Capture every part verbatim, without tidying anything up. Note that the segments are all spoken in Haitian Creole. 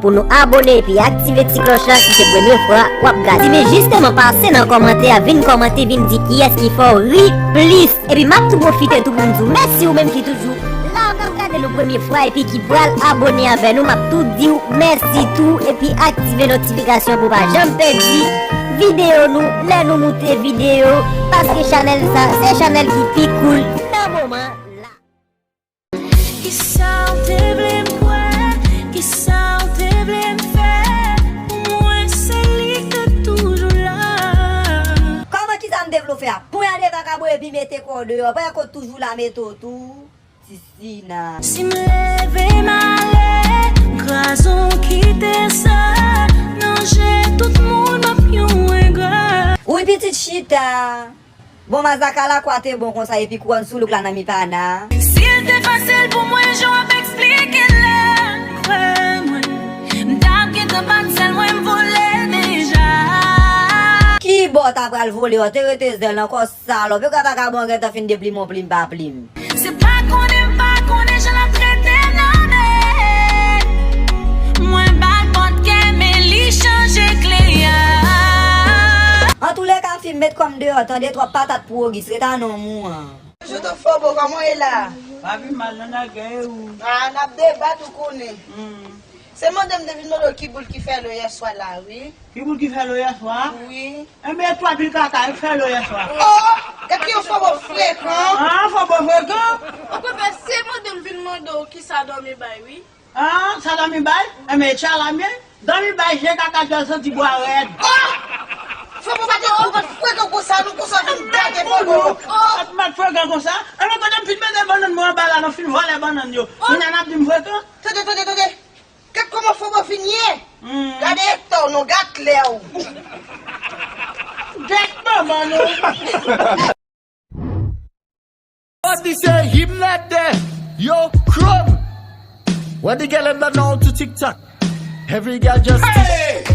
Pou nou abone epi aktive ti klòch la si se premye fwa w ap gade. Si men jisteman pase nan kòmantè a, vin kòmante, vin di kiyès ki fè w ri plis. Epi m ap tou pwofite tou pou m di w mèsi ou menm ki toujou la k ap gade nou premye fwa epi ki pral abone avè nou. M ap tou di w mèsi tou epi aktive notifikasyon pou w pa janm pèdi videyo nou lè nou moute videyo, paske chanèl sa se chanèl ki pi cool nan moman la. Kisa w te vle m kwè? Kisa w te vle m fè? Pou mwen se li k te toujou la. Kòman kisa m te vle w fè a? Pran de vakabon epi mete kò w deyò. Pran kote toujou la mete w tou. Tisina. Si m leve m ale, kraze w kite sèl nan je tout moun m ap yon engra. Wi pitit chita. Bon, mazaka lakwa te bon konsa epi kouwòn soulouk la nan mi pana. Si l te fasil pou mwen jan w ap eksplike l la, kwè mwen, m t ap gentan bat sèl mwen m vole deja. Ki bò w ta pral vole, w te rete zèl ankò salòp. Yo ka vagabon gentan fin deplimen w plim pa plim. Se pa konnen m pa konnen jan l ap trete m nan men. Mwen ba l pòt kè men li chanje kle a. Antouleka, fi m, met kò m deyò tande, twòp patat pou Ogis, ret a nonm ou an. Bonjou tout fobo, kòman w ye la? Pa pi mal non, nèg, e ou? A, n ap debat, ou konnen. Hmm. Se mande m te vin mande w ki boul ki fè l yè swa la, wi. Ki boul ki fè l yè swa? Wi. Enben, twa pil kaka, ki fè l yè swa. Oh! Gad ki yon fobo frekan! Ah, fobo frekan! Okontrè, se mande m vin mande w kisa dòmi bay, wi. Ah, sa dòmi bay? Enben, tchala byen. Dòmi bay, je kaka djòl santi bwa rèd. Oh! Fobo pa te, fobo frekan konsa, nou konsa vin gate fobo. Oh! Mat frekan konsa? Enben, kote m fin mete bannann mwen anba la, nou fin vòlè bannann yo. Oh! Kounye a n ap di m frekan? Tande, tande, tande. Gad kòman fobo fin ye. Hmm. Gade ektè w non, gad klè w. Gad manman nou. What they say, him not there. Yo, Chrome. What the girl in the now to TikTok? Every girl just tick.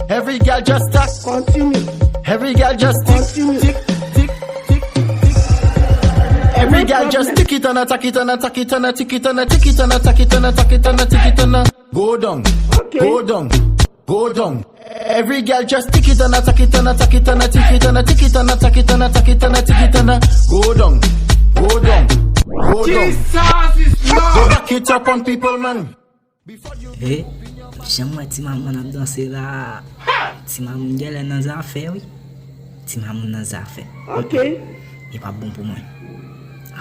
Every girl just talk. Continue. Every girl just tick, tick, tick, tick, tick. Every girl just tick it and a tack it and a tack it and a tick it and a tick it and a tack it and a tack it and a tick it and a go down, okay, go down, go down. Every girl just tick it and a tack it and a tack it and a tick it and a tick it and a tack it and a tack it and a tick it and a go down, go down, go down. Jesus is Lord. Go back it up on people, man. E, jan m wè ti mamoun ap danse la, ti mamoun genlè nan zafè wi. Ti mamoun nan zafè. Ok. Li p ap bon pou mwen.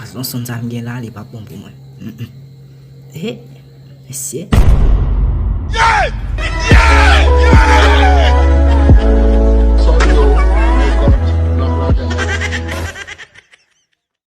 Asonsonn sa m gen la, li p ap bon pou mwen. Mm, mm. E, mesye.